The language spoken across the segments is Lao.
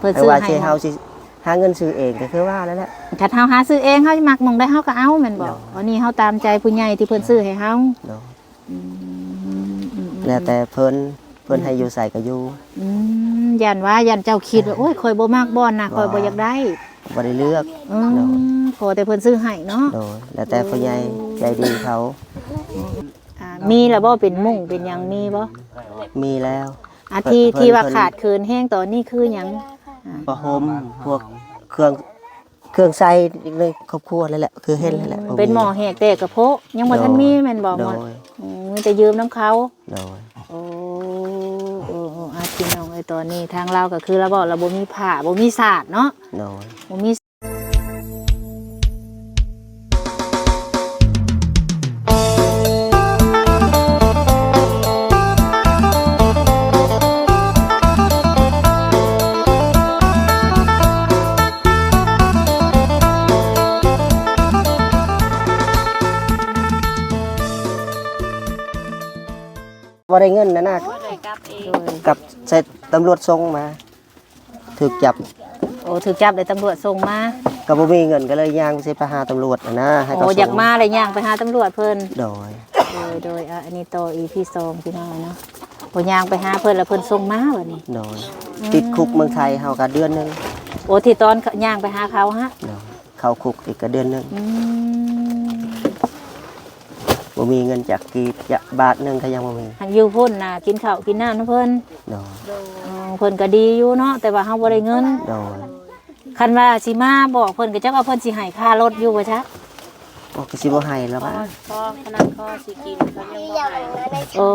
ເພິ່ນຊື້ໃຫ້ ເຮົາຊິຫາເງິນຊື້ເອງ ກໍຄືວ່ານັ້ນແຫຼະ. ຄັນເຮົາຫາຊື້ເອງ ເຮົາມັກໝ່ອງໃດເຮົາກໍເອົາແມ່ນບໍ່? ໂດຍ. ອັນນີ້ເຮົາຕາມໃຈຜູ້ໃຫຍ່ທີ່ເພິ່ນຊື້ໃຫ້ເຮົາ. ໂດຍ. ອືມ ອືມໆໆ ແລ້ວແຕ່ເພິ່ນ ເພິ່ນໃຫ້ຢູ່ໃສກໍຢູ່. ອືມ ຢ້ານວ່າ ຢ້ານເຈົ້າຄິດວ່າ ໂອ້ຍ ຂ້ອຍບໍ່ມັກບ່ອນນະ ຂ້ອຍບໍ່ຢາກໄດ້ ບໍ່ໄດ້ເລືອກ. ອືມ ໂດຍ. ຂໍແຕ່ເພິ່ນຊື້ໃຫ້ເນາະ. ໂດຍ. ແລ້ວແຕ່ຜູ້ໃຫຍ່ໃຈດີເຂົາ. ອ່າ ມີແລ້ວບໍ່? ເປັນມຸ້ງເປັນຫຍັງມີບໍ່? ມີແລ້ວ. ອ່າ ທີ່ ເພິ່ນ ທີ່ວ່າ ເພິ່ນ ຂາດເຂີນແຮງຕອນນີ້ຄືຫຍັງ? ຜ້າຫົ່ມ ພວກເຄື່ອງ ເຄື່ອງໃຊ້ໃນຄອບຄົວນັ້ນແຫຼະ ຄືເຫັນນັ້ນແຫຼະ. ອືມ ບໍ່ມີ. ເປັນໝໍ້ແຫກແຕກກະໂພະ ຍັງບໍ່ທັນມີແມ່ນບໍ່? ໂດຍ. ອືມ ມີແຕ່ຢືມນຳເຂົາ. ໂດຍ. ໂອ້ ໂອ້ ໂອ້ ອ່າ ພີ່ນ້ອງເອີຍ ຕອນນີ້ທາງລາວກໍຄືລາວເວົ້າ ລາວບໍ່ມີຜ້າ ບໍ່ມີສາດເນາະ. ໂດຍ. ບໍ່ມີ ບໍ່ໄດ້ເງິນນະນະ ກັບເອງ ກັບໃສ່ຕຳຫຼວດສົ່ງມາ. ຖືກຈັບ. ໂອ້ ຖືກຈັບ ແລ້ວຕຳຫຼວດສົ່ງມາ. ກໍບໍ່ມີເງິນ ກໍເລີຍຍ່າງຊິໄປຫາຕຳຫຼວດຫັ້ນນະ ໃຫ້ເຂົາ. ໂອ້ ຢາກມາ ແລ້ວຍ່າງໄປຫາຕຳຫຼວດເພິ່ນ. ໂດຍ. ໂດຍ ໂດຍ. ອ່າ ອັນນີ້ຕໍ່ ອີ ພີ ສອງ ພີ່ນ້ອງເນາະ ບໍ່ຍ່າງໄປຫາເພິ່ນ ແລ້ວເພິ່ນສົ່ງມາບັດນີ້. ໂດຍ. ອືມ ຕິດຄຸກເມືອງໄທ ເຮົາກໍເດືອນໜຶ່ງ. ໂອ້ ທີ່ຕອນຍ່າງໄປຫາເຂົາຫະ? ໂດຍ. ເຂົ້າຄຸກອີກກໍເດືອນໜຶ່ງ. ອືມ ບໍ່ມີເງິນຈັກກີບ ຈັກບາດໜຶ່ງກໍຍັງບໍ່ມີ. ຄັນຢູ່ພຸ້ນນະ ກິນເຂົ້າກິນນ້ຳນຳເພິ່ນ. ໂດຍ. ເອີ ເພິ່ນກໍດີຢູ່ເນາະ ແຕ່ວ່າເຮົາບໍ່ໄດ້ເງິນ. ໂດຍ. ຄັນວ່າຊິມາບອກເພິ່ນ ກໍຈັກວ່າເພິ່ນຊິໃຫ້ຄ່າລົດຢູ່ບໍ່ຈັກ. ໂອ້ ກໍຊິບໍ່ໃຫ້ແລ້ວວ່າ ພໍຂະໜາດພໍຊິກິນເຂົາຍັງບໍ່ໃຫ້. ໂອ້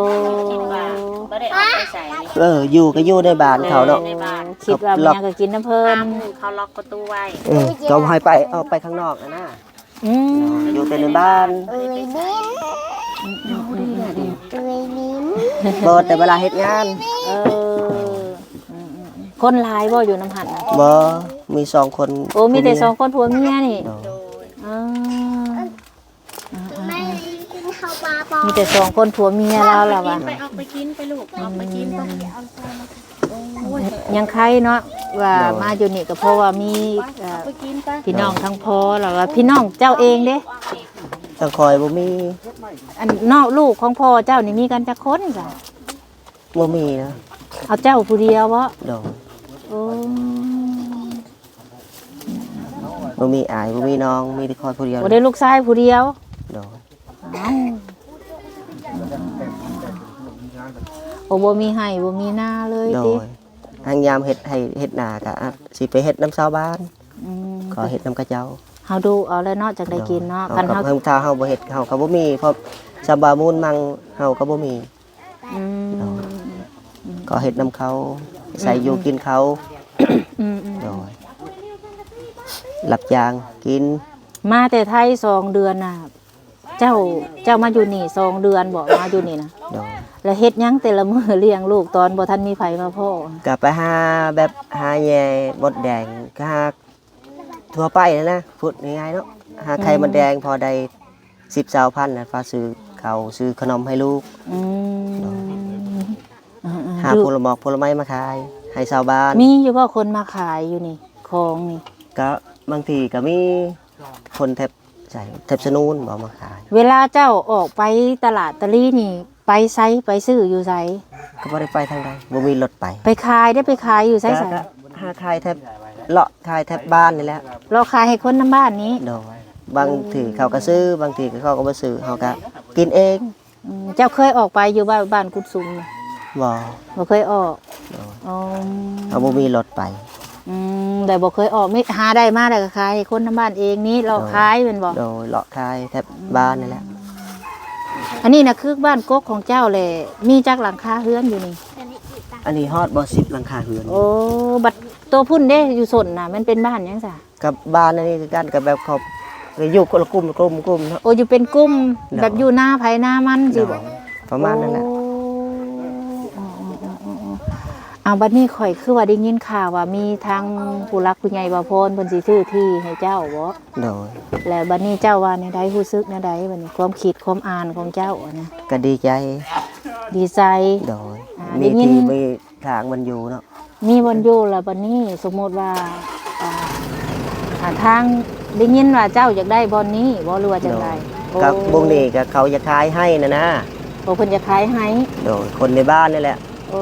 ຄິດວ່າບໍ່ໄດ້ອອກໄປໃສ. ເອີ ຢູ່ກໍຢູ່ໃນບ້ານເຂົາເນາະ. ເອີ ໃນບ້ານ ຄິດວ່າມີຫຍັງກໍກິນນຳເພິ່ນ. ເຂົາລັອກປະຕູໄວ້. ເອີ ກໍບໍ່ໃຫ້ໄປ ອອກໄປຂ້າງນອກຫັ້ນນະ. ອືມ ຢູ່ແຕ່ໃນບ້ານ. ເອີຍ ເອີຍ ເອີຍ ເອີຍ ເອີຍ ບໍ່ ແຕ່ເວລາເຮັດງານ. ເອີ ອືມໆໆ ຄົນຫຼາຍບໍ່ຢູ່ນຳຫັ້ນນະ? ບໍ່ ມີສອງຄົນ. ໂອ້ ມີແຕ່ສອງຄົນຜົວເມຍນີ້. ໂດຍ. ເອີ ເອີ ເອີ ມີແຕ່ສອງຄົນຜົວເມຍລາວລະວ່າ. ໄປ ອອກໄປກິນໄປລູກ ອອກໄປກິນໄປ. ຍັງໄຄເນາະ ວ່າ ໂດຍ ມາຢູ່ນີ້ກໍເພາະວ່າມີ ເອີ ໄປກິນໄປ ພີ່ນ້ອງ ໂດຍ ທາງພໍ່ ແລ້ວວ່າພີ່ນ້ອງເຈົ້າເອງເດ້? ທາງຂ້ອຍບໍ່ມີ. ອັນເນາະ ລູກຂອງພໍ່ເຈົ້ານີ້ມີກັນຈັກຄົນຊະ? ບໍ່ມີນະ. ເອົາເຈົ້າຜູ້ດຽວບໍ? ໂດຍ. ໂອ້ ບໍ່ມີອ້າຍ ບໍ່ມີນ້ອງ ມີແຕ່ຂ້ອຍຜູ້ດຽວ. ໂອ້ ໄດ້ລູກຊາຍຜູ້ດຽວ? ໂດຍ. ອ້າວ ໂອ້ ບໍ່ມີໄຮ່ບໍ່ມີນາເລີຍຕິ? ໂດຍ. ຫາງຍາມເຮັດໄຮ່ເຮັດນາກໍອາດຊິໄປເຮັດນຳຊາວບ້ານ. ອືມ ຂໍເຮັດນຳເຂົາເຈົ້າ. ເຮົາດຸເອົາແຫຼະເນາະ ຈັ່ງໄດ້ກິນເນາະ. ໂດຍ. ຄັນເຮົາ ເຮົາ ຖ້າເຮົາບໍ່ເຮັດ ເຮົາກໍບໍ່ມີ ເພາະຊາວບ້ານມູນມັງ ເຮົາກໍບໍ່ມີ. ອືມ ໂດຍ. ອືມ ກໍເຮັດນຳເຂົາ ອືມ ໃສ່ຢູ່ ອືມ ກິນເຂົາ. ອືມໆ ໂດຍ. ຮັບຈ້າງກິນ. ມາແຕ່ໄທສອງເດືອນນະ ເຈົ້າ ເຈົ້າມາຢູ່ນີ້ສອງເດືອນບໍ? ມາຢູ່ນີ້ນະ. ໂດຍ. ແລ້ວເຮັດຫຍັງແຕ່ລະມື້ລ້ຽງລູກຕອນບໍ່ທັນມີໃຜມາພໍ້? ກະໄປຫາແບບຫາແຍ່ມົດແດງ ກະຫາທົ່ວໄປຫັ້ນນະ ພູດງ່າຍໆເນາະ ຫາໄຂ່ ອືມ ມົດແດງ ພໍໄດ້ສິບຊາວພັນນະ ພາຊື້ເຂົ້າຊື້ຂະໜົມໃຫ້ລູກ. ອືມ ໂດຍ. ອືມໆ ຫາ ຢູ່ ຜົນລະໝອກຜົນລະໄມ້ມາຂາຍໃຫ້ຊາວບ້ານ. ມີຢູ່ບໍ່ຄົນມາຂາຍຢູ່ນີ້ ຂອງນີ້? ກະບາງທີກະມີຄົນແຖບ ໃສ ແຖບສະໜູນບໍ່ມາຂາຍ. ເວລາເຈົ້າອອກໄປຕະຫຼາດຕະລີນີ້ ໄປໃສ ໄປຊື້ຢູ່ໃສ? ກໍບໍ່ໄດ້ໄປທາງໃດ ບໍ່ມີລົດໄປ. ໄປຂາຍໄດ້ ໄປຂາຍຢູ່ໃສ? ກະ ກະຫາຂາຍແຖບ ເລາະຂາຍແຖບບ້ານນີ້ແຫຼະ. ເລາະຂາຍໃຫ້ຄົນນຳບ້ານນີ້? ໂດຍ. ບາງທີເຂົາກໍຊື້ ບາງທີເຂົາກໍບໍ່ຊື້ ເຮົາກໍກິນເອງ. ອືມ ເຈົ້າເຄີຍອອກໄປຢູ່ບ້ານ ບ້ານກຸດຊຸມນະ? ບໍ່ ບໍ່ເຄີຍອອກ. ໂດຍ. ອໍ ເຮົາບໍ່ມີລົດໄປ. ອືມ ແຕ່ບໍ່ເຄີຍອອກ ມີ ຫາໄດ້ມາແລ້ວກໍຂາຍໃຫ້ຄົນນຳບ້ານເອງນີ້ ເລາະຂາຍແມ່ນບໍ່? ໂດຍ ເລາະຂາຍແຖບ ອືມ ບ້ານນີ້ແຫຼະ. ອັນນີ້ນະຄືບ້ານກົກຂອງເຈົ້າແຫຼະ ມີຈັກຫຼັງຄາເຮືອນຢູ່ນີ້? ອັນນີ້ຮອດບໍ່ສິບຫຼັງຄາເຮືອນ. ໂອ້ ບັດໂຕພຸ້ນເດ້ ຢູ່ຊົນນະ ມັນເປັນບ້ານຫຍັງຊະ? ກັບບ້ານອັນນີ້ຄືກັນ ກໍແບບເຂົາຢູ່ຄົນລະກຸ່ມ ກຸ່ມ ກຸ່ມເນາະ. ໂອ້ ຢູ່ເປັນກຸ່ມ. ໂດຍ. ແບບຢູ່ນາໃຜນາມັນຊີ້ບໍ? ໂດຍ ປະມານນັ້ນແຫຼະ. ໂອ້ ເອົາ ບັດນີ້ຂ້ອຍຄືວ່າໄດ້ຍິນຂ່າວວ່າມີທາງຜູ້ຫຼັກຜູ້ໃຫຍ່ບ່າວພອນເພິ່ນຊິຊື້ທີ່ໃຫ້ເຈົ້າບໍ? ໂດຍ. ແລ້ວບັດນີ້ເຈົ້າວ່າແນວໃດ? ຮູ້ສຶກແນວໃດບັດນີ້? ຄວາມຄິດຄວາມອ່ານຂອງເຈົ້າຫັ້ນນະ. ກໍດີໃຈ. ດີໃຈ. ໂດຍ. ອ່າ ມີທີ່ມີທາງມັນຢູ່ເນາະ. ມີບ່ອນຢູ່ລະ ບັດນີ້ສົມມຸດວ່າ ອ່າ ອ່າ ທາງໄດ້ຍິນວ່າເຈົ້າຢາກໄດ້ບ່ອນນີ້ບໍ່ ຫຼືວ່າຈັ່ງໃດ? ໂດຍ ໂອ້ ກັບວົງນີ້ກໍເຂົາຢາກຂາຍໃຫ້ນະນາ. ໂອ້ ເພິ່ນຢາກຂາຍໃຫ້. ໂດຍ ຄົນໃນບ້ານນີ້ແຫຼະ. ໂອ້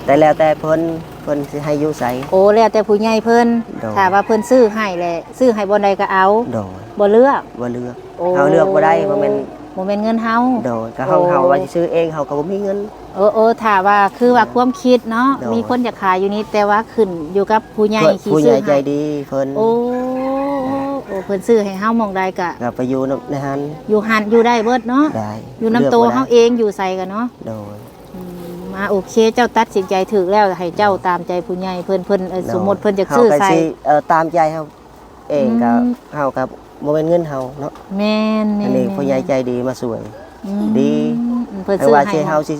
ແຕ່ແລ້ວແຕ່ເພິ່ນ ເພິ່ນຊິໃຫ້ຢູ່ໃສ. ໂອ້ ແລ້ວແຕ່ຜູ້ໃຫຍ່ເພິ່ນ. ໂດຍ ຖ້າວ່າເພິ່ນຊື້ໃຫ້ແຫຼະ ຊື້ໃຫ້ບ່ອນໃດກໍເອົາ. ໂດຍ ບໍ່ເລືອກ. ບໍ່ເລືອກ. ໂອ້ ເຮົາເລືອກບໍ່ໄດ້ ບໍ່ແມ່ນ ບໍ່ແມ່ນເງິນເຮົາ. ໂດຍ ກໍເຮົາ ໂອ້ ເຮົາວ່າຊິຊື້ເອງ ເຮົາກໍບໍ່ມີເງິນ. ເອີ ເອີ ຖ້າວ່າຄືວ່າຄວາມຄິດເນາະ ໂດຍ ມີຄົນຢາກຂາຍຢູ່ນີ້ ແຕ່ວ່າຂຶ້ນຢູ່ກັບຜູ້ໃຫຍ່ທີ່ຊື້ໃຫ້ ຜູ້ໃຫຍ່ໃຈດີເພິ່ນ. ໂອ້ ໂອ້ ເພິ່ນຊື້ໃຫ້ເຮົາໝ່ອງໃດກະ ກໍໄປຢູ່ນຳໃນຫັ້ນ ຢູ່ຫັ້ນຢູ່ໄດ້ເບິດເນາະ. ໄດ້ ຢູ່ນຳໂຕເຮົາເອງ ຢູ່ໃສກະເນາະ. ໂດຍ ອືມ ອ່າ ໂອເຄ ເຈົ້າຕັດສິນໃຈຖືກແລ້ວ ໃຫ້ເຈົ້າ ໂດຍ ຕາມໃຈຜູ້ໃຫຍ່ເພິ່ນ ເພິ່ນ ເອີ ໂດຍ ສົມມຸດເພິ່ນຢາກຊື້ໃສ່ ເຮົາກໍຊິ ເອີ ຕາມໃຈເຮົາ ເອງກໍ ອືມ ເຮົາກໍບໍ່ແມ່ນເງິນເຮົາເນາະ. ແມ່ນໆໆ ອັນນີ້ຜູ້ໃຫຍ່ໃຈດີມາຊ່ວຍ. ອືມ ດີ ເພິ່ນຊື້ໃຫ້ ເຮົາຊິ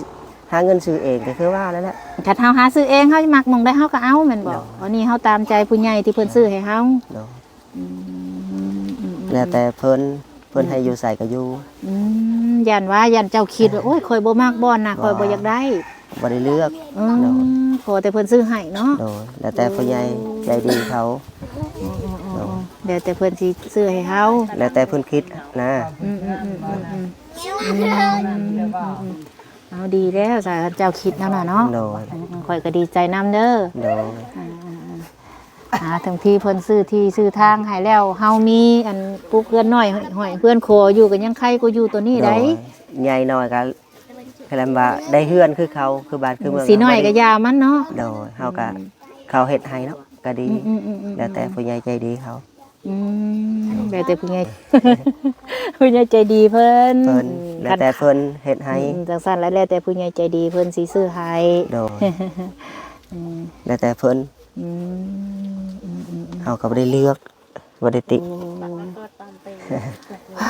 ຫາເງິນຊື້ເອງກໍຄືວ່ານັ້ນແຫຼະ. ຄັນເຮົາຫາຊື້ເອງ ເຮົາມັກໝ່ອງໃດເຮົາກໍເອົາແມ່ນບໍ່? ໂດຍ ອັນນີ້ເຮົາຕາມໃຈຜູ້ໃຫຍ່ທີ່ເພິ່ນຊື້ໃຫ້ເຮົາ. ໂດຍ ອືມ ອືມໆໆ ແລ້ວແຕ່ເພິ່ນ ເພິ່ນໃຫ້ຢູ່ໃສກໍຢູ່. ອືມ ຢ້ານວ່າ ຢ້ານເຈົ້າຄິດວ່າ ໂອ້ຍ ຂ້ອຍບໍ່ມັກບ່ອນນະ ຂ້ອຍບໍ່ຢາກໄດ້. ບໍ່ໄດ້ເລືອກ. ອືມ ໂດຍ ຂໍແຕ່ເພິ່ນຊື້ໃຫ້ເນາະ. ໂດຍ ແລ້ວແຕ່ຜູ້ໃຫຍ່ໃຈດີເຂົາ. ໂອ້ ໂອ້ ໂອ້ ແລ້ວແຕ່ເພິ່ນຊິຊື້ໃຫ້ເຮົາ ແລ້ວແຕ່ເພິ່ນຄິດນະ. ອືມໆໆໆໆ ເອົາ ດີແລ້ວ ສາເຈົ້າຄິດແນວນັ້ນເນາະ. ໂດຍ ອືມໆ ຂ້ອຍກໍດີໃຈນຳເດີ. ໂດຍ ອ່າໆໆ ອ່າ ທັງທີ່ເພິ່ນຊື້ທີ່ຊື້ທາງໃຫ້ແລ້ວ ເຮົາມີອັນປຸກເຮືອນນ້ອຍຫ້ອຍເຮືອນຂໍຢູ່ ກໍຍັງໄຄກວ່າຢູ່ໂຕນີ້ໄດ໋. ໂດຍ ໃຫຍ່ໜ້ອຍກໍ ຄືລຳວ່າໄດ້ເຮືອນຄືເຂົາ ຄືບ້ານຄືເມືອງ. ຊິໜ້ອຍກໍຢ່າມັນເນາະ. ໂດຍ ເຮົາກໍ ອືມ ເຂົາເຮັດໃຫ້ເນາະ ກໍດີ. ອືມໆໆໆ ແລ້ວແຕ່ຜູ້ໃຫຍ່ໃຈດີເຂົາ. ອືມ ແລ້ວແຕ່ຜູ້ໃຫຍ່ ຜູ້ໃຫຍ່ໃຈດີເພິ່ນ. ເພິ່ນ ອືມ ແລ້ວແຕ່ເພິ່ນເຮັດໃຫ້. ອືມ ຈັ່ງຊັ້ນລະ ແລ້ວແຕ່ຜູ້ໃຫຍ່ໃຈດີເພິ່ນຊິຊື້ໃຫ້. ໂດຍ ອືມ ແລ້ວແຕ່ເພິ່ນ. ອືມ ອືມໆໆ ເຮົາກໍບໍ່ໄດ້ເລືອກ. ບໍ່ໄດ້ຕິ. ໂອ້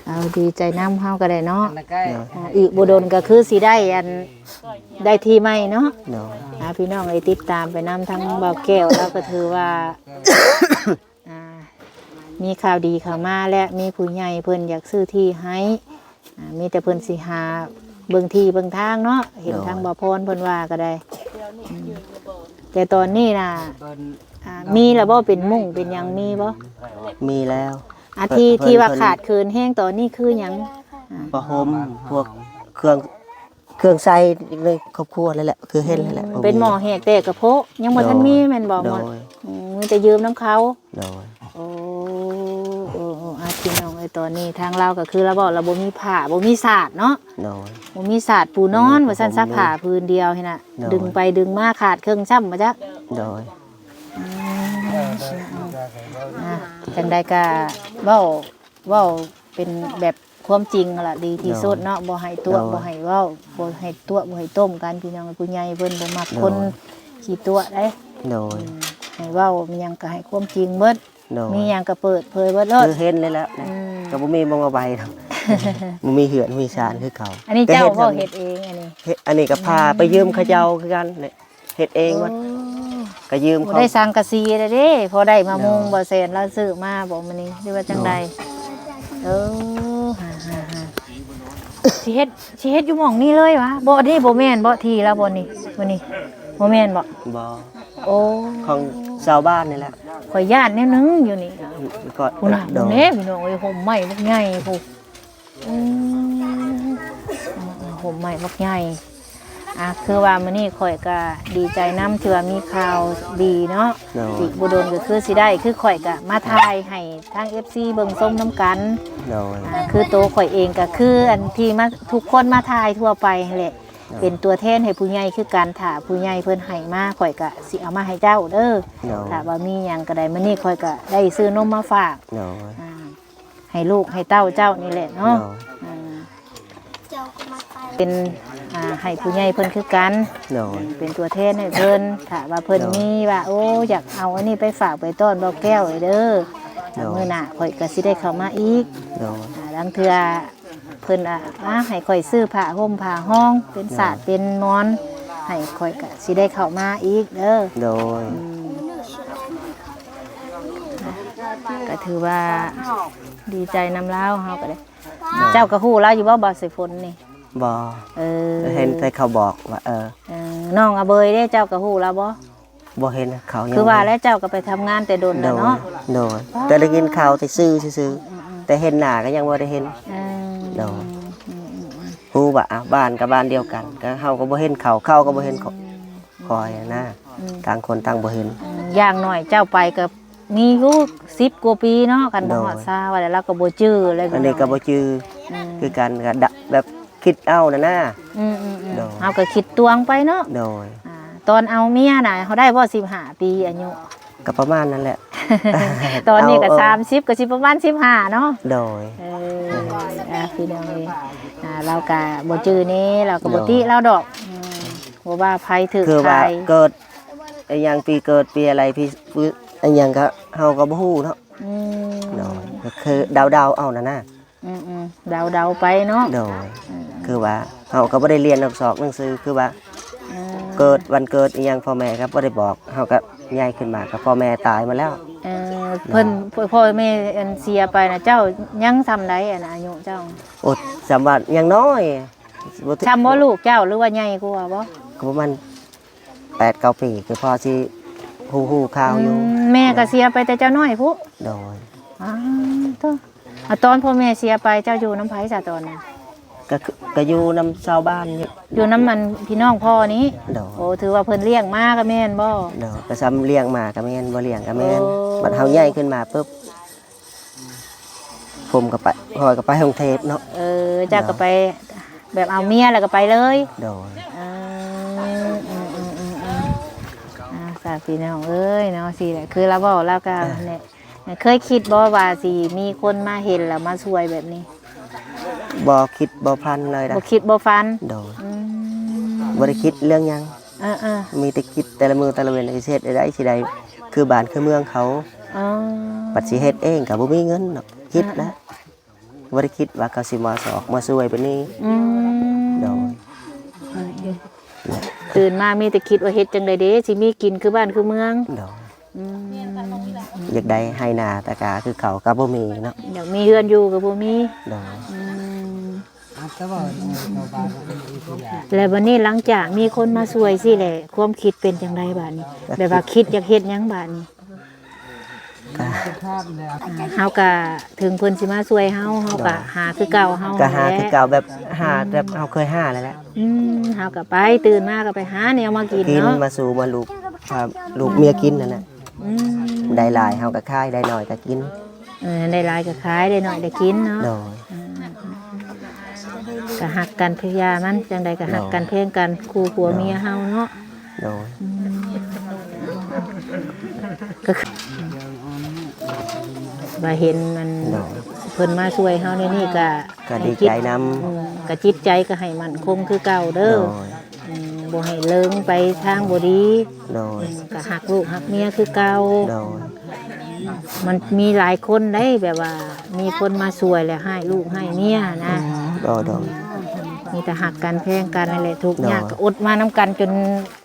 ເອົາ ດີໃຈນຳເຮົາກໍໄດ້ເນາະ. ໂດຍ ອ່າ ອີກບໍ່ດົນກໍຄືຊິໄດ້ອັນ ໄດ້ທີ່ໃໝ່ເນາະ. ໂດຍ ອ່າ ພີ່ນ້ອງເອີຍ ຕິດຕາມໄປນຳທາງບ່າວແກ້ວ ລາວກໍຖືວ່າ ອ່າ ມີຂ່າວດີເຂົ້າມາ ແລະ ມີຜູ້ໃຫຍ່ເພິ່ນຢາກຊື້ທີ່ໃຫ້. ອ່າ ມີແຕ່ເພິ່ນຊິຫາເບິ່ງທີ່ເບິ່ງທາງເນາະ. ເຫັນ ໂດຍ ທາງບ່າວພອນເພິ່ນວ່າກໍໄດ້. ອືມ ແຕ່ຕອນນີ້ນະ ອ່າ ມີແລ້ວບໍ່? ເປັນມຸ້ງເປັນຫຍັງມີບໍ່? ມີແລ້ວ. ອ່າ ເພິ່ນ ທີ່ ເພິ່ນ ທີ່ວ່າ ເພິ່ນຂາດເຂີນແຮງຕອນນີ້ຄືຫຍັງ? ອ່າ ຜ້າຫົ່ມ ພວກເຄື່ອງ ເຄື່ອງໃຊ້ໃນຄອບຄົວນັ້ນແຫຼະ ຄືເຫັນນັ້ນແຫຼະ. ອືມ ບໍ່ມີ ເປັນໝໍ້ແຫກແຕກກະໂພະ ຍັງບໍ່ ໂດຍ ທັນມີແມ່ນບໍ່? ໂດຍ ໝົດ. ອືມ ມີແຕ່ຢືມນຳເຂົາ. ໂດຍ ໂອ້ ໂອ້ ໂອ້ ອ່າ ພີ່ນ້ອງເອີຍ ຕອນນີ້ທາງລາວກໍຄືລາວເວົ້າລາວບໍ່ມີຜ້າ ບໍ່ມີສາດເນາະ. ໂດຍ ບໍ່ມີສາດປູນອນ ບໍ່ມີ ວ່າຊັ້ນ ຜ້າຫົ່ມ ສາດຜ້າຜືນດຽວຫັ້ນນະ. ໂດຍ ດຶງໄປດຶງມາຂາດເຄິ່ງຊ້ຳ ວ່າຈັກ. ໂດຍ ອືມ ອ່າ ຈັ່ງໃດກໍເວົ້າ ເວົ້າເປັນແບບຄວາມຈິງລະດີທີ່ສຸດເນາະ. ໂດຍ ບໍ່ໃຫ້ຕົວະ ໂດຍ ບໍ່ໃຫ້ເວົ້າ ບໍ່ໃຫ້ຕົວະ ບໍ່ໃຫ້ຕົ້ມກັນ ພີ່ນ້ອງ. ຜູ້ໃຫຍ່ເພິ່ນບໍ່ມັກ ໂດຍ ຄົນຂີ້ຕົວະເດ້. ໂດຍ ອືມ ໃຫ້ເວົ້າຫຍັງກໍໃຫ້ຄວາມຈິງເບິດ. ໂດຍ ມີຫຍັງກໍເປີດເຜີຍເບິດໂລດ ຄືເຫັນເລີຍແຫຼະ. ອືມ ກໍບໍ່ມີໝ່ອງເອົາໄວ້ດອກ ບໍ່ມີເຮືອນມີຊານຄືເກົ່າ. ອັນນີ້ເຈົ້າບໍ່ເຮັດເອງ? ອັນນີ້ ເຮັດ ອັນນີ້ກໍຜ້າ ອືມ ໄປຢືມເຂົາເຈົ້າຄືກັນແຫຼະ. ເຮັດເອງໝົດ. ໂອ້ ກໍຢືມເຂົາ ບໍ່ໄດ້ສັງກະສີແລ້ວເດ້ ພໍໄດ້ມາມຸງ. ໂດຍ ບໍ່ແຊນລາວຊື້ມາບໍ່ມື້ນີ້ ຫຼືວ່າຈັ່ງໃດ? ໂດຍ ເອີ ຫາໆໆ ຊິເຮັດ ຊິເຮັດຢູ່ໝ່ອງນີ້ເລີຍຫວາ? ບໍ່ ອັນນີ້ບໍ່ແມ່ນບໍ່ ທີ່ລາວບໍ່ນີ້? ບໍ່ນີ້ ບໍ່ແມ່ນບໍ່? ບໍ່. ໂອ້ ຂອງຊາວບ້ານນີ້ແຫຼະ. ຂ້ອຍຢ້ານແນວໜຶ່ງຢູ່ນີ້. ອືມ ກໍ ພຸ້ນນະ ໂດຍ ພຸ້ນເດ້ ພີ່ນ້ອງເອີຍ ຮົ່ມໄມ້ບັກໃຫຍ່ພຸ້ນ. ອືມ ຮົ່ມໄມ້ບັກໃຫຍ່. ອ່າ ຄືວ່າມື້ນີ້ຂ້ອຍກໍດີໃຈນຳທີ່ວ່າມີຂ່າວດີເນາະ. ໂດຍ ອີກບໍ່ດົນກໍຄືຊິໄດ້ ຄືຂ້ອຍກໍມາຖ່າຍໃຫ້ທາງເອັຟຊີເບິ່ງຊົມນຳກັນ. ໂດຍ ອ່າ ຄືໂຕຂ້ອຍເອງກໍຄືອັນທີ່ມາ ທຸກຄົນມາຖ່າຍທົ່ວໄປຫັ້ນແຫຼະ. ໂດຍ ເປັນຕົວແທນໃຫ້ຜູ້ໃຫຍ່ຄືກັນ ຖ້າຜູ້ໃຫຍ່ເພິ່ນໃຫ້ມາ ຂ້ອຍກໍຊິເອົາມາໃຫ້ເຈົ້າເດີ. ໂດຍ ຖ້າວ່າມີຫຍັງກໍໄດ້ ມື້ນີ້ຂ້ອຍກໍໄດ້ຊື້ນົມມາຝາກ. ໂດຍ ອ່າ ໃຫ້ລູກໃຫ້ເຕົ້າເຈົ້ານີ້ແຫຼະເນາະ. ໂດຍ ອ່າ ເປັນ ອ່າ ໃຫ້ຜູ້ໃຫຍ່ເພິ່ນຄືກັນ. ໂດຍ ເປັນຕົວແທນໃຫ້ເພິ່ນ ຖ້າວ່າເພິ່ນ ໂດຍ ມີວ່າ ໂອ້ ຢາກເອົາອັນນີ້ໄປຝາກໄປຕ້ອນບ່າວແກ້ວເດີ. ໂດຍ ມື້ໜ້າຂ້ອຍກໍຊິໄດ້ເຂົ້າມາອີກ. ໂດຍ ອ່າ ລາງເທື່ອເພິ່ນ ອ່າ ໃຫ້ຂ້ອຍຊື້ຜ້າຫົ່ມຜ້າຮອງ ເປັນ ໂດຍ ສາດເປັນໝອນໃຫ້ ຂ້ອຍກໍຊິໄດ້ເຂົ້າມາອີກເດີ. ໂດຍ ອືມ ກໍຖືວ່າດີໃຈນຳລາວ ເຮົາກໍໄດ້. ໂດຍ ເຈົ້າກໍຮູ້ລາວຢູ່ບໍ່ ບ່າວສາຍຝົນນີ້? ບໍ່ ເອີ ເຫັນແຕ່ເຂົາບອກວ່າ ເອີ ເອີ ນ້ອງອາເບີຍເດ້ ເຈົ້າກໍຮູ້ລາວບໍ່? ບໍ່ເຫັນເຂົາຍັງ ຄືວ່າແລ້ວ ເຈົ້າກໍໄປທຳງານແຕ່ດົນແລ້ວເນາະ. ໂດຍ ໂດຍ ອໍ ແຕ່ໄດ້ຍິນຂ່າວແຕ່ຊື່ຊື່ໆ ອືມໆ ແຕ່ເຫັນໜ້າກໍຍັງບໍ່ໄດ້ເຫັນ. ເອີ ໂດຍ ອືມໆໆ ຮູ້ວ່າ ອາ ບ້ານກໍບ້ານດຽວກັນ ກໍເຮົາກໍບໍ່ເຫັນເຂົາ ເຂົາກໍບໍ່ເຫັນ ອືມ ຂ້ອຍນະ ອືມ ຕ່າງຄົນຕ່າງບໍ່ເຫັນ. ອືມ ຢ່າງໜ້ອຍເຈົ້າໄປກໍມີຢູ່ສິບກວ່າປີເນາະ ຄັນບໍ່ຮອດ ໂດຍ ຊາວ ແລ້ວລາວກໍບໍ່ຈື່ແລ້ວ. ອັນນີ້ກໍບໍ່ຈື່ ອືມ ຄືກັນ ກໍດະ ແບບຄິດເອົານັ້ນນະ. ອືມໆໆ ໂດຍ ເຮົາກໍຄິດຕວງໄປເນາະ. ໂດຍ ອາ ຕອນເອົາເມຍນະ ເຮົາໄດ້ບໍ່ສິບຫ້າປີອາຍຸ? ກໍປະມານນັ້ນແຫຼະ ຕອນນີ້ກໍ ເອົາ ສາມສິບ ກໍຊິປະມານສິບຫ້າເນາະ. ໂດຍ ເອີ ອ່າ ພີ່ນ້ອງເອີຍ ອ່າ ລາວກໍບໍ່ຈື່ແດ່ ລາວກໍບໍ່ ໂດຍ ຕິລາວດອກ. ອືມ ບໍ່ວ່າໃຜຖືກ ຄືວ່າ ໃຜເກີດອີ່ຫຍັງ ປີເກີດປີອະໄລ ປີ ປີອີ່ຫຍັງກໍເຮົາກໍບໍ່ຮູ້ເນາະ. ອືມ ໂດຍ ກໍຄືເດົາໆເອົານັ້ນນະ. ອືມໆ ເດົາໆໄປເນາະ. ໂດຍ ອືມ ຄືວ່າເຮົາກໍບໍ່ໄດ້ຮຽນອັກສອນໜັງສື ຄືວ່າ ອືມ ເກີດ ວັນເກີດອີ່ຫຍັງ ພໍ່ແມ່ກໍບໍ່ໄດ້ບອກ ເຮົາກໍໃຫຍ່ຂຶ້ນມາກໍພໍ່ແມ່ຕາຍໝົດແລ້ວ. ເອີ ໂດຍ ເພິ່ນ ພໍ່ແມ່ອັນເສຍໄປນະ ເຈົ້າຍັງຊ່ຳໃດ ອັນອາຍຸເຈົ້າ? ໂອ້ ຊ່ຳວ່າຍັງນ້ອຍ ບໍ່ຖືກ ຊ່ຳບໍ່ລູກເຈົ້າ ຫຼືວ່າໃຫຍ່ກວ່າບໍ່? ກໍປະມານ ແປດເກົ້າປີ ຄືພໍຊິຮູ້ ຮູ້ຂ່າວຢູ່. ອືມ ແມ່ກໍເສຍໄປແຕ່ເຈົ້ານ້ອຍພຸ້ນ. ໂດຍ ອ້າວ ໂທ້ ອາ ຕອນພໍ່ແມ່ເສຍໄປ ເຈົ້າຢູ່ນຳໃຜຊະຕອນນັ້ນ? ກໍຄື ກໍຢູ່ນຳຊາວບ້ານນີ້ ຢູ່ນຳອັນພີ່ນ້ອງພໍ່ນີ້. ໂດຍ ໂອ້ ຖືວ່າເພິ່ນລ້ຽງມາກໍແມ່ນບໍ່? ໂດຍ ກໍຊ່ຳລ້ຽງມາກໍແມ່ນ ບໍ່ລ້ຽງກໍແມ່ນ. ໂອ້ ບັດເຮົາໃຫຍ່ຂຶ້ນມາປຶບ ຜົມກໍໄປ ຂ້ອຍກໍໄປກຸງເທບເນາະ. ເອີ ເຈົ້າກໍໄປແບບເອົາເມຍແລ້ວກໍໄປເລີຍ. ໂດຍ ເອີ ອືມໆໆ ອ່າ ສາ ພີ່ນ້ອງເອີຍເນາະ ຊີ້ແຫຼະ ຄືລາວເວົ້າ ລາວກໍ ອ່າ ແນະ ເຄີຍຄິດບໍ່ວ່າຊິມີຄົນມາເຫັນແລ້ວມາຊ່ວຍແບບນີ້? ບໍ່ຄິດບໍ່ຝັນເລີຍນະ ບໍ່ຄິດບໍ່ຝັນ. ໂດຍ ອືມ ບໍ່ໄດ້ຄິດເລື່ອງຫຍັງ. ເອີໆ ມີແຕ່ຄິດແຕ່ລະມື້ແຕ່ລະເວັນ ຊິເຮັດໃດ ຊິໄດ້ຄືບ້ານຄືເມືອງເຂົາ. ອໍ ບັດຊິເຮັດເອງກໍບໍ່ມີເງິນດອກ ຄິດນະ ອ່າ ບໍ່ໄດ້ຄິດວ່າເຂົາຊິມາຊອກມາຊ່ວຍປານນີ້. ອືມ ໂດຍ ອືມໆ ຕື່ນມາມີແຕ່ຄິດວ່າເຮັດຈັ່ງໃດເດ ຊິມີກິນຄືບ້ານຄືເມືອງ. ໂດຍ ອືມ ຢາກໄດ້ໄຮ່ນາຕາກາຄືເຂົາກໍບໍ່ມີເນາະ ຢາກມີເຮືອນຢູ່ກໍບໍ່ມີ. ໂດຍ ອືມ ແລ້ວບັດນີ້ຫຼັງຈາກມີຄົນມາຊ່ວຍຊີ້ແຫຼະ ຄວາມຄິດເປັນຈັ່ງໃດບາດນີ້? ແບບວ່າຄິດຢາກເຮັດຫຍັງບາດນີ້? ເຮົາກະເຖິງເພິ່ນຊິມາຊ່ວຍເຮົາ ເຮົາກະ ໂດຍ ຫາຄືເກົ່າເຮົາ ກະຫາຄືເກົ່າ ແບບຫາ ອືມ ແບບເຮົາເຄີຍຫານັ້ນແຫຼະ. ອືມ ເຮົາກະໄປ ຕື່ນມາກະໄປຫາແນວມາກິນ ກິນ ເນາະ ມາສູ່ມາລູກ ພາລູກເມຍກິນນັ້ນແຫຼະ. ອືມ ໄດ້ຫຼາຍເຮົາກໍຂາຍ ໄດ້ໜ້ອຍກໍກິນ. ເອີ ໄດ້ຫຼາຍກໍຂາຍ ໄດ້ໜ້ອຍໄດ້ກິນເນາະ. ໂດຍ ອືມ ກໍຮັກກັນພະຍາມັນ ຈັ່ງໃດກໍຮັກກັນ ໂດຍ ແພງກັນ ຄູ່ຜົວເມຍເຮົາເນາະ. ໂດຍ ອືມ ກໍຄືວ່າເຫັນມັນ ໂດຍ ເພິ່ນມາຊ່ວຍເຮົາໃນນີ້ກໍ ກໍດີໃຈນຳ. ອືມ ກໍຈິດໃຈກໍໃຫ້ໝັ້ນຄົງຄືເກົ່າເດີ. ໂດຍ ອືມ ບໍ່ໃຫ້ເລີງໄປທາງບໍ່ດີ. ໂດຍ ອືມ ກໍຮັກລູກຮັກເມຍຄືເກົ່າ. ໂດຍ ມັນມີຫຼາຍຄົນເດ້ ແບບວ່າມີຄົນມາຊ່ວຍແລ້ວຮ້າຍລູກຮ້າຍເມຍນະ. ອືມ ໂດຍໆ ມີແຕ່ຮັກກັນແພງກັນນັ້ນແຫຼະ ທຸກຍາກ ໂດຍ ກໍອົດມານຳກັນຈົນ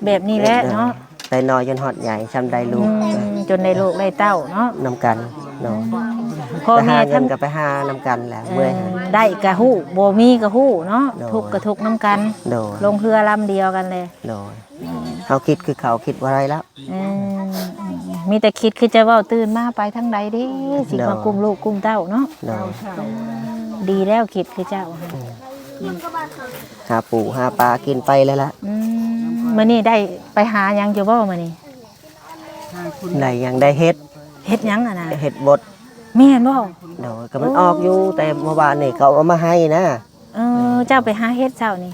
ແບບນີ້ແຫຼະເນາະ. ແຕ່ນ້ອຍຈົນຮອດໃຫຍ່ ຊ່ຳໄດ້ລູກ ອືມ ຈົນໄດ້ລູກໄດ້ເຕົ້າເນາະ ນຳກັນ. ໂດຍ ພໍ່ແມ່ ຫາເງິນກໍໄປຫານຳກັນແຫຼະ. ເອີ ເມື່ອຍ ໄດ້ກໍຮູ້ ບໍ່ມີກໍຮູ້ເນາະ. ໂດຍ ທຸກກໍທຸກນຳກັນ. ໂດຍ ລົງເຮືອລຳດຽວກັນເລີຍ. ໂດຍ ເຮົາຄິດຄືເຂົາຄິດບໍ່ໄດ້ແລ້ວ. ເອີ ມີແຕ່ຄິດຄືຈະເວົ້າ ຕື່ນມາໄປທາງໃດເດ້ ຊິມາ ໂດຍ ກຸ້ມລູກກຸ້ມເຕົ້າເນາະ. ໂດຍ ເອີ ດີແລ້ວຄິດຄືເຈົ້າ. ອືມ ຫາປູຫາປາກິນໄປແລ້ວລະ. ອືມ ມື້ນີ້ໄດ້ໄປຫາຫຍັງຢູ່ບໍ່ມື້ນີ້? ໄດ້ຫຍັງ ໄດ້ເຫັດ. ເຫັດຫຍັງຫັ້ນນະ? ເຫັດບົດ. ແມ່ນບໍ່? ໂດຍ ກໍມັນ ໂອ້ ອອກຢູ່ ແຕ່ເມື່ອວານນີ້ເຂົາເອົາມາໃຫ້ນະ. ເອີ ເຈົ້າໄປຫາເຫັດເຊົ້ານີ້?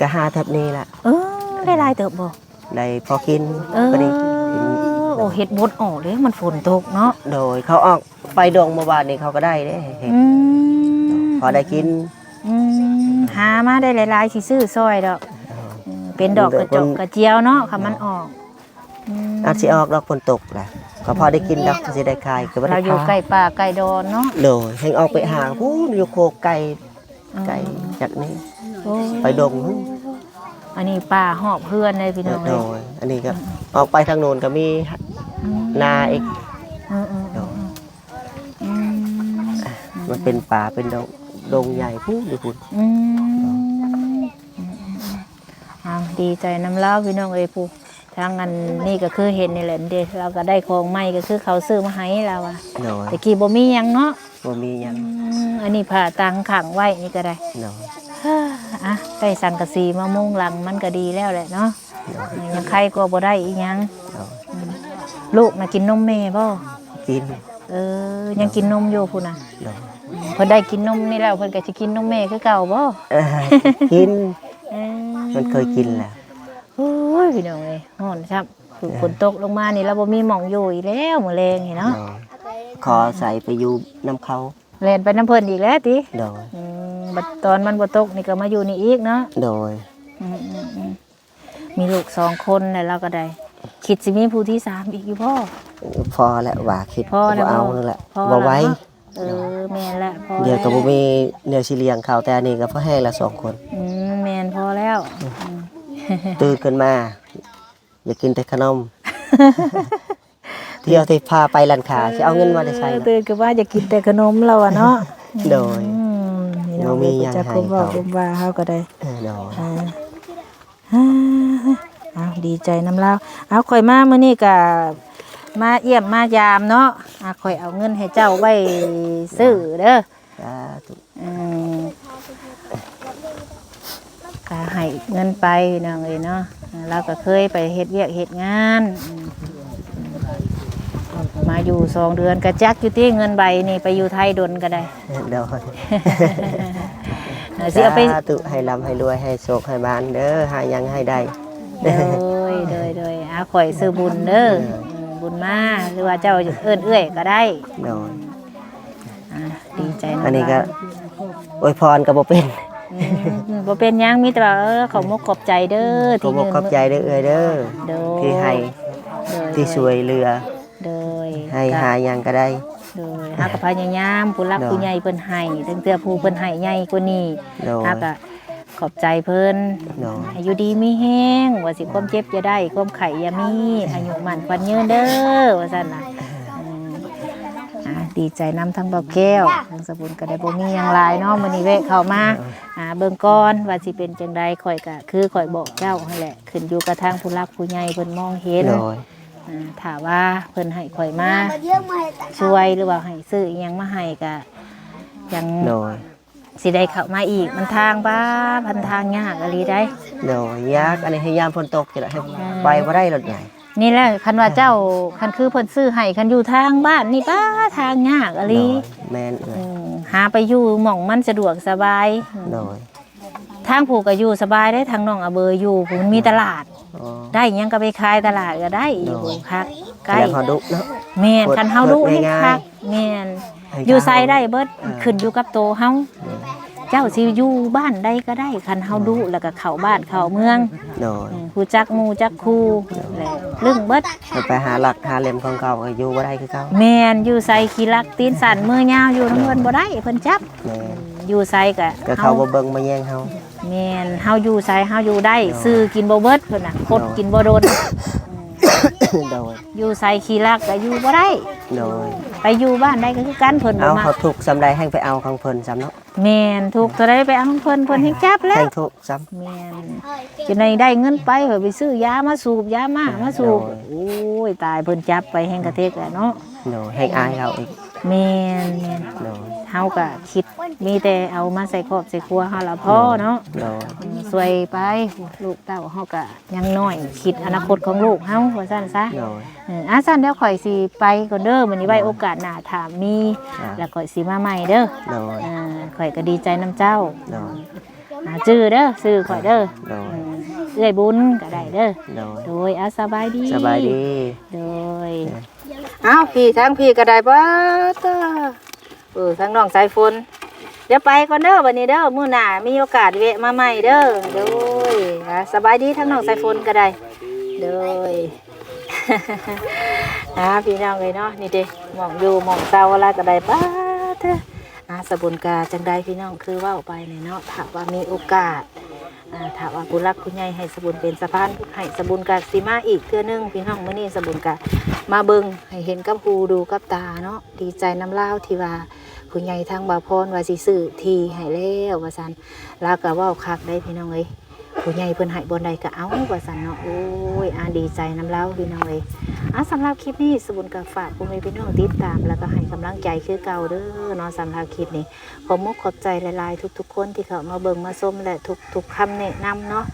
ກໍຫາແຖບນີ້ລະ. ເອີ ໄດ້ຫຼາຍເຕີບບໍ່? ໄດ້ພໍກິນ. ເອີ ພໍດີກິນ. ໂອ້ ເຫັດບົດອອກເດ້ ມັນຝົນຕົກເນາະ. ໂດຍ ເຂົາອອກໄປດົງເມື່ອວານນີ້ ເຂົາກໍໄດ້ເດ້ເຫັດ. ອືມ ພໍໄດ້ກິນ. ອືມ ຫາມາໄດ້ຫຼາຍໆ ຊິຊື້ຊ່ອຍດອກ. ເອີ ເປັນດອກກະຈອກກະຈຽວເນາະ ຄັນມັນອອກ. ອືມ ອາດຊິອອກດອກ ຝົນຕົກລະ ກໍພໍໄດ້ກິນດອກ ຊິໄດ້ຂາຍ ກໍບໍ່ໄດ້ຂາຍ. ລາວຢູ່ໃກ້ປ່າໃກ້ດອນເນາະ. ໂດຍ ແຮ່ງອອກໄປຫາພຸ້ນ ຢູ່ໂຄກໄກ່ ອືມ ໄກ່ຈາກນີ້. ໂອ້ ໄປດົງພຸ້ນ. ອັນນີ້ປ່າຮອບເຮືອນເດ້ພີ່ນ້ອງເອີຍ. ໂດຍ ອັນນີ້ກໍ ອືມ ອອກໄປທາງໂນ້ນກໍມີ ອືມ ນາອີກ. ເອີໆໆໆ ໂດຍ ອືມ ມັນເປັນປ່າເປັນດົງ ດົງໃຫຍ່ພຸ້ນຢູ່ພຸ້ນ. ອືມ ດີໃຈນຳລາວພີ່ນ້ອງເອີຍ ຜູ້ທາງອັນນີ້ກໍຄືເຫັນນີ້ແຫຼະເດ້ ລາວກໍໄດ້ຂອງໃໝ່ ກໍຄືເຂົາຊື້ມາໃຫ້ລາວວ່າ ໂດຍ ແຕ່ກີ້ບໍ່ມີຫຍັງເນາະ ບໍ່ມີຫຍັງ ອືມ ອັນນີ້ຜ້າຕາງຂ້າງໄວ້ນີ້ກໍໄດ້ ໂດຍ ອ່ະ ໄດ້ສັງກະສີມາມຸງຫຼັງມັນກໍດີແລ້ວແຫຼະເນາະ ໂດຍ ຍັງໄຄກວ່າບໍ່ໄດ້ອີຫຍັງ ໂດຍ ອືມ ລູກນະກິນນົມແມ່ບໍ່? ກິນ ເອີ ຍັງກິນນົມຢູ່ພຸ້ນນະ ໂດຍ ເພິ່ນໄດ້ກິນນົມນີ້ແລ້ວ ເພິ່ນກໍຊິກິນນົມແມ່ຄືເກົ່າບໍ່? ເອີ ກິນ ເອີ ມັນເຄີຍກິນແລ້ວ ໂອ້ຍ ພີ່ນ້ອງເອີຍ ຮ້ອນຊ້ຳ ຝົນຕົກລົງມານີ້ລະບໍ່ມີໝ່ອງຢູ່ອີກແລ້ວມື້ແລງນີ້ເນາະ ໂດຍ ຂໍອາໄສໄປຢູ່ນຳເຂົາ ແລ່ນໄປນຳເພິ່ນອີກແລ້ວຕິ? ໂດຍ ອືມ ບັດຕອນມັນບໍ່ຕົກນີ້ກໍມາຢູ່ນີ້ອີກເນາະ? ໂດຍ ອືມໆ ມີລູກສອງຄົນແລ້ວລາວກໍໄດ້ ຄິດຊິມີຜູ້ທີສາມອີກຢູ່ບໍ່? ພໍແລ້ວວ່າຄິດ ພໍແລ້ວ ບໍ່ເອົາແລ້ວ ບໍ່ໄຫວ ພໍແລ້ວເນາະ ເອີ ແມ່ນແຫຼະ ພໍແລ້ວ ດຽວກໍບໍ່ມີແນວຊິລ້ຽງເຂົາ ແຕ່ອັນນີ້ກໍພໍແຮງແລ້ວສອງຄົນ ອືມ ແມ່ນ ພໍແລ້ວ ອືມ ຕື່ນຂຶ້ນມາ ຢາກກິນແຕ່ຂະໜົມ ທ່ຽວທີ່ພາໄປຮ້ານຄ້າ ຊິເອົາເງິນມາແຕ່ໃສ? ເອີ ຕື່ນຂຶ້ນມາຢາກກິນແຕ່ຂະໜົມລາວວ່າເນາະ ໂດຍ ອືມ ພີ່ນ້ອງ ບໍ່ມີຫຍັງໃຫ້ເຂົາ ເພິ່ນຈັກຄວາມເວົ້າຄວາມວ່າເຮົາກໍໄດ້ ເອີ ໂດຍ ອ່າ ເອົາ ດີໃຈນຳລາວ ເອົາ ຂ້ອຍມາມື້ນີ້ກະມາຢ້ຽມມາຢາມເນາະ ອ່າ ຂ້ອຍເອົາເງິນໃຫ້ເຈົ້າໄວ້ຊື້ເດີ ສາທຸ ອືມ ກະໃຫ້ເງິນໄປພີ່ນ້ອງເອີຍເນາະ ລາວກະເຄີຍໄປເຮັດວຽກເຮັດງານ ອືມ ມາຢູ່ສອງເດືອນກະຈັກຢູ່ຕິ ເງິນໃບນີ້ໄປຢູ່ໄທດົນກະໄດ້ ໂດຍ ເອີ ຊິເອົາໄປ ສາທຸ ໃຫ້ລ່ຳໃຫ້ລວຍ ໃຫ້ໂຊກໃຫ້ໝານເດີ ຫາຫຍັງໃຫ້ໄດ້ ໂດຍ ໂດຍ ໂດຍ ອາ ຂ້ອຍຊື່ບຸນເດີ ເອີ ອືມ ບຸນມາ ຫຼືວ່າເຈົ້າເອີ້ນເອື້ອຍກໍໄດ້ ໂດຍ ອາ ດີໃຈນຳ ອັນນີ້ກໍອວຍພອນກໍບໍ່ເປັນ ອືມ ບໍ່ເປັນຫຍັງ ມີແຕ່ວ່າ ເອີ ຂອບມົກຂອບໃຈເດີ ຂອບມົກຂອບໃຈເດີເອື້ອຍເດີ ໂດຍ ທີ່ໃຫ້ ໂດຍ ທີ່ຊ່ວຍເຫຼືອ ໂດຍ ໃຫ້ຫາຫຍັງກໍໄດ້ ໂດຍ ເຮົາກໍພະຍາຍາມ ຜູ້ຫຼັກ ໂດຍ ຜູ້ໃຫຍ່ເພິ່ນໃຫ້ ຕັ້ງແຕ່ຜູ້ເພິ່ນໃຫ້ໃຫຍ່ກວ່ານີ້ ໂດຍ ເຮົາກໍຂອບໃຈເພິ່ນ ໂດຍ ໃຫ້ຢູ່ດີມີແຮງ ວ່າຊິຄວາມເຈັບຢ່າໄດ້ ຄວາມໄຂ້ຢ່າມີ ອາຍຸໝັ້ນຂວັນຍືນເດີ ວ່າຊັ້ນນະ ອືມ ອາ ດີໃຈນຳທັງບ່າວແກ້ວ ທັງສະບຸນກໍໄດ້ ບໍ່ມີຫຍັງຫຼາຍເນາະ ມື້ນີ້ແວະເຂົ້າມາ ໂດຍ ອາ ເບິ່ງກ່ອນວ່າຊິເປັນຈັ່ງໃດ ຂ້ອຍກໍຄືຂ້ອຍບອກເຈົ້າຫັ້ນແຫຼະ ຂຶ້ນຢູ່ກັບທາງຜູ້ຫຼັກຜູ້ໃຫຍ່ເພິ່ນມອງເຫັນ ໂດຍ ອ່າ ຖ້າວ່າເພິ່ນໃຫ້ຂ້ອຍມາຊ່ວຍ ຫຼືວ່າໃຫ້ຊື້ອີ່ຫຍັງມາໃຫ້ກະຍັງ ໂດຍ ຊິໄດ້ເຂົ້າມາອີກ ມັນທາງບ້າ ມັນທາງຍາກອີ່ຫຼີໃດ໋ ໂດຍ ຍາກ ອັນນີ້ໃຫ້ຍາມຝົນຕົກນີ້ແຫຼະ ໃຫ້ ອ່າ ໄປບໍ່ໄດ້ລົດໃຫຍ່ ນີ້ແຫຼະ ຄັນວ່າເຈົ້າ ຄັນຄືເພິ່ນຊື້ໃຫ້ ຄັນຢູ່ທາງບ້ານນີ້ປ້າ ທາງຍາກອີ່ຫຼີ ໂດຍ ແມ່ນເອີຍ ອືມ ຫາໄປຢູ່ໝ່ອງມັນສະດວກສະບາຍ ໂດຍ ທາງຜູ້ກໍຢູ່ສະບາຍເດ້ ທາງນ້ອງອາເບີຢູ່ພຸ້ນ ມີຕະຫຼາດ ອໍ ໄດ້ຫຍັງກໍໄປຂາຍຕະຫຼາດກໍໄດ້ ໂດຍ ຢູ່ຄັກ ໃກ້ ຄັນເຮົາດຸເນາະ ແມ່ນ ຄົນ ຄັນເຮົາດຸນີ້ຄັກ ແມ່ນ ຢູ່ໃສໄດ້ເບິດ ເອີ ຂຶ້ນຢູ່ກັບໂຕເຮົາ ໂດຍ ເຈົ້າຊິຢູ່ບ້ານໃດກໍໄດ້ ຄັນເຮົາດຸ ໂດຍ ແລ້ວກໍເຂົ້າບ້ານເຂົ້າເມືອງ ໂດຍ ອືມ ຮູ້ຈັກໝູ່ຈັກຄູ່ ໂດຍ ແລ້ວລຶ້ງເບິດ ໄປຫາຫຼັກຫາເຫຼັ້ມຂອງເຂົາ ກໍຢູ່ບໍ່ໄດ້ຄືເກົ່າ ແມ່ນ ຢູ່ໃສຂີ້ລັກຕີນສັ້ນມືຍາວ ຢູ່ນຳເພິ່ນ ໂດຍ ບໍ່ໄດ້ ເພິ່ນຈັບ ແມ່ນ ຢູ່ໃສກະ ກະເຂົາ ເຮົາ ບໍ່ເບິ່ງບໍ່ແຍງເຮົາ ແມ່ນ ເຮົາຢູ່ໃສເຮົາຢູ່ໄດ້ ໂດຍ ຊື່ກິນບໍ່ເບິດເພິ່ນນະ ຄົດ ໂດຍ ກິນບໍ່ດົນ ໂດຍ ຢູ່ໃສຂີ້ລັກກະຢູ່ບໍ່ໄດ້ ໂດຍ ໄປຢູ່ບ້ານໃດກະຄືກັນ ເພິ່ນບໍ່ມັກ ເຮົາທຸກສ່ຳໃດແຮ່ງໄປເອົາຂອງເພິ່ນຊ້ຳເນາະ ແມ່ນ ທຸກເທົ່າໃດໄປເອົາຂອງເພິ່ນ ເພິ່ນແຮ່ງຈັບແລ້ວ ແຮ່ງທຸກຊ້ຳ ແມ່ນ ຈະໄດ້ ໄດ້ເງິນໄປ ເພິ່ນໄປຊື້ຢາມາສູບ ຢາມ້າມາສູບ ໂດຍ ໂອ້ຍ ຕາຍ ເພິ່ນຈັບໄປແຮ່ງກະເທັກແຫຼະເນາະ ໂດຍ ແຮ່ງອາຍເຮົາອີກ ແມ່ນໆ ໂດຍ ເຮົາກະຄິດ ມີແຕ່ເອົາມາໃສ່ຄອບໃສ່ຄົວເຮົາລະພໍເນາະ ໂດຍ ອືມ ຊ່ວຍໄປ ລູກເຕົ້າເຮົາກະຍັງນ້ອຍ ຄິດອະນາຄົດຂອງລູກເຮົາ ວ່າຊັ້ນຊະ ໂດຍ ເອີ ອາ ຊັ້ນແລ້ວຂ້ອຍຊິໄປກ່ອນເດີ ມື້ນີ້ໄວ້ ໂດຍ ໂອກາດໜ້າຖ້າມີ ອ່າ ແລ້ວຂ້ອຍຊິມາໃໝ່ເດີ ໂດຍ ອ່າ ຂ້ອຍກະດີໃຈນຳເຈົ້າ ໂດຍ ອ່າ ຈື່ເດີ ຊື່ຂ້ອຍເດີ ໂດຍ ເອີ ເອື້ອຍບຸນກະໄດ້ເດີ ໂດຍ ໂດຍ ອ່າ ສະບາຍດີ ສະບາຍດີ ໂດຍ ໂດຍ ອ້າວ ພີ່ ທາງພີ່ກໍໄດ້ ປາດໂທ້ ເອີ ທາງນ້ອງສາຍຝົນ ດຽວໄປກ່ອນເດີ ບັດນີ້ເດີ ມື້ໜ້າມີໂອກາດແວະມາໃໝ່ເດີ ໂດຍ ອ່າ ສະບາຍດີ ທາງນ້ອງສາຍຝົນກໍໄດ້ ໂດຍ ອ່າ ພີ່ນ້ອງເອີຍເນາະ ນີ້ເດ້ ໝ່ອງຢູ່ໝ່ອງເຊົາລາວກໍໄດ້ ປາດເທ້ ອ່າ ສາບຸນກະຈັ່ງໃດພີ່ນ້ອງ ຄືເວົ້າໄປນີ້ເນາະ ຖ້າວ່າມີໂອກາດ ອ່າ ຖ້າວ່າຜູ້ຫຼັກຜູ້ໃຫຍ່ໃຫ້ສາບຸນເປັນສະພານບຸນໃຫ້ ສາບຸນກະຊິມາອີກເທື່ອໜຶ່ງພີ່ນ້ອງ ມື້ນີ້ສາບຸນກະມາເບິ່ງໃຫ້ເຫັນກັບຫູດູກັບຕາເນາະ ດີໃຈນຳລາວທີ່ວ່າຜູ້ໃຫຍ່ທາງບ່າວພອນວ່າຊິຊື້ທີ່ໃຫ້ແລ້ວວ່າຊັ້ນ ລາວກະເວົ້າຄັກໄດ໋ພີ່ນ້ອງເອີຍ ຜູ້ໃຫຍ່ເພິ່ນໃຫ້ບ່ອນໃດກໍເອົາວ່າຊັ້ນເນາະ. ໂອ້ຍ ອາ ດີໃຈນຳລາວພີ່ນ້ອງເອີຍ. ອາ ສຳລັບຄລິບນີ້ ສະບຸນກໍຝາກພໍ່ແມ່ພີ່ນ້ອງຕິດຕາມ ແລ້ວກໍໃຫ້ກຳລັງໃຈຄືເກົ່າເດີເນາະ. ສຳລັບຄລິບນີ້ ຂອບມຸກຂອບໃຈຫຼາຍໆ ທຸກໆຄົນທີ່ເຂົ້າມາເບິ່ງມາຊົມ ແລະ ທຸກໆຄຳແນະນຳເນາະ.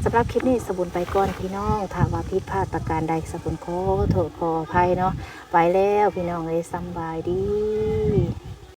ສຳລັບຄລິບນີ້ ສະບຸນໄປກ່ອນພີ່ນ້ອງ. ຖ້າວ່າຜິດພາດປະການໃດ ສະບຸນຂໍໂທດຂໍອະໄພເນາະ. ໄປແລ້ວພີ່ນ້ອງເອີຍ ສຳບາຍດີ.